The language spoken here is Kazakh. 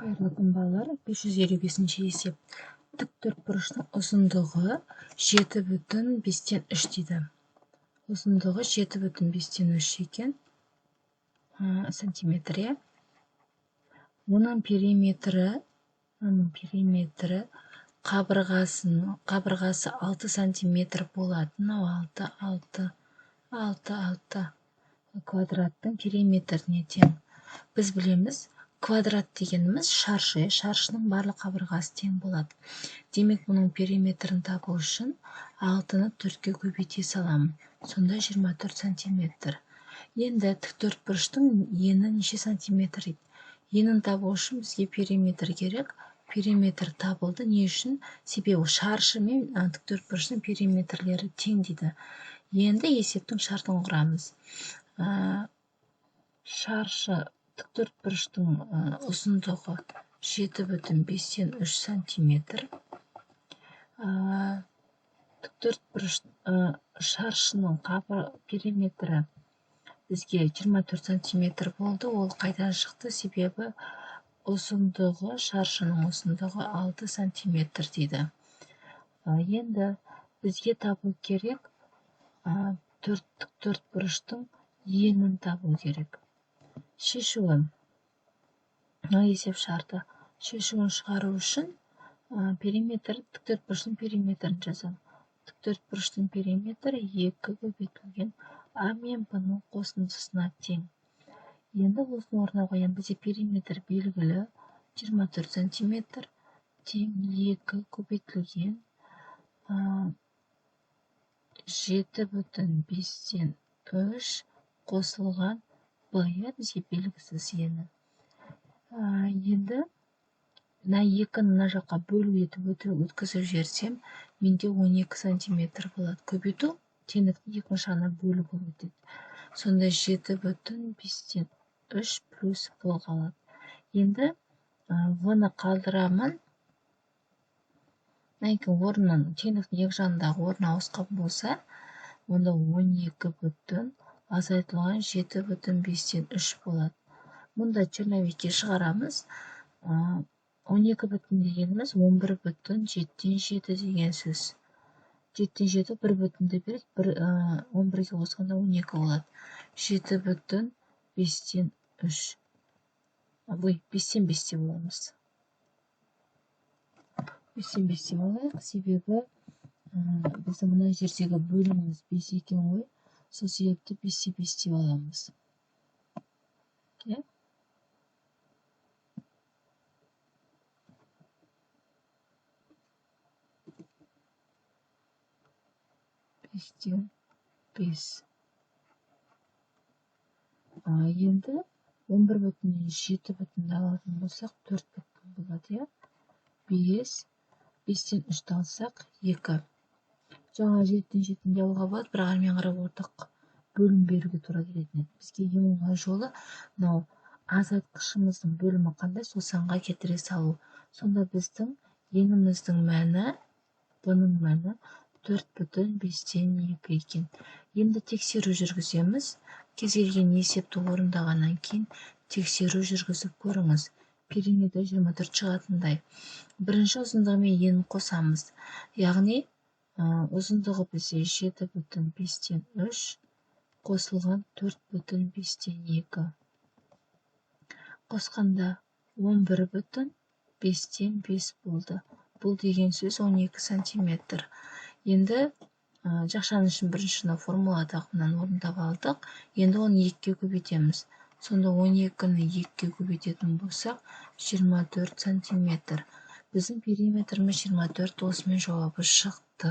Қайырлы күн, балалар. 555 есеп. Тік төртбұрыштың ұзындығы 7,5 дейді. Ұзындығы 7,5 екен сантиметр, иә. Оның периметрі қабырғасы 6 сантиметр болады. Мынау 6, 6, 6, 6 квадраттың периметріне тең. Біз білеміз, квадрат дегеніміз шаршы, шаршының барлық қабырғасы тең болады. Демек, бұның периметрін табу үшін 6-ны 4-ке көбейте саламын. Сонда 24 сантиметр. Енді тік төртбұрыштың ені неше сантиметр дейді? Енін табу үшін бізге периметр керек. Периметр табылды. Не үшін? Себебі шаршы мен тік төртбұрыштың периметрлері тең дейді. Енді есептің шартын құрамыз. Шаршы тік төртбұрыштың ұзындығы 7,5 сантиметр. Тік төртбұрыш шаршының периметрі бізге 24 сантиметр болды. Ол қайдан шықты? Себебі ұзындығы, шаршының ұзындығы 6 сантиметр дейді. Енді бізге табу керек тік төртбұрыштың енін табу керек. Шешуі. Мынау есеп шарты. Шешуін шығару үшін периметр, тік төртбұрыштың периметрін жазамын. Тік төртбұрыштың периметрі 2 көбейтілген А мен Б-ның қосындысына тең. Енді осыны орнына қоямын. Бізде периметр белгілі 24 сантиметр тең 2 көбейтілген 7,5 қосылған Б, иә, бізге белгісіз ені. Енді мына 2-ні мына жаққа бөлу етіп өткізіп жіберсем, менде 12 сантиметр болады. Көбейту теңдіктің екінші жағына бөлу болып өтеді. Сонда 7,5 плюс В қалады. Енді В-ны қалдырамын. Мына орнын, теңдіктің екі жағындағы орны ауысқан болса, онда 12 бүтін азайтылған 7,5 болады. Мұнда черновикке шығарамыз. 12 бүтін дегеніміз 11,7 деген сөз. 7-7 1 бүтінді береді, 11-ге қосқанда 12 болады. 7,5. Ой, 5-5 деп аламыз. 5-5 деп алайық, себебі біздің мына жердегі бөліміміз 5 екен ғой. Сол себепті 5-5 деп аламыз. Иә? 5-5. Енді 11,7 бүтінді алатын болсақ, 4 бүтін болады, иә? 5, 5-тен 3-ті алсақ, 2. Жаңа 7-тен 7-ні де алуға болады, бірақ әрмен қарай ортақ бөлім беруге тура келетін еді. Бізге ең оңай жолы мынау азайтқышымыздың бөлімі қандай, сол санға кетіре салу. Сонда біздің еніміздің мәні, бұның мәні 4,2 екен. Енді тексеру жүргіземіз. Кез келген есепті орындағаннан кейін тексеру жүргізіп көріңіз. Периметрі 24 шығатындай. Бірінші ұзындығы мен енін қосамыз. Яғни, ұзындығы бізде 7,5 қосылған 4,2. Қосқанда 11,5 болды. Бұл деген сөз 12 сантиметр. Енді жақшаның ішін бірінші мына формуладағы мынаны орындап алдық. Енді оны 2-ге көбейтеміз. Сонда 12-ні 2-ге көбейтетін болсақ, 24 сантиметр. Біздің периметріміз 24, осымен жауабы шықты.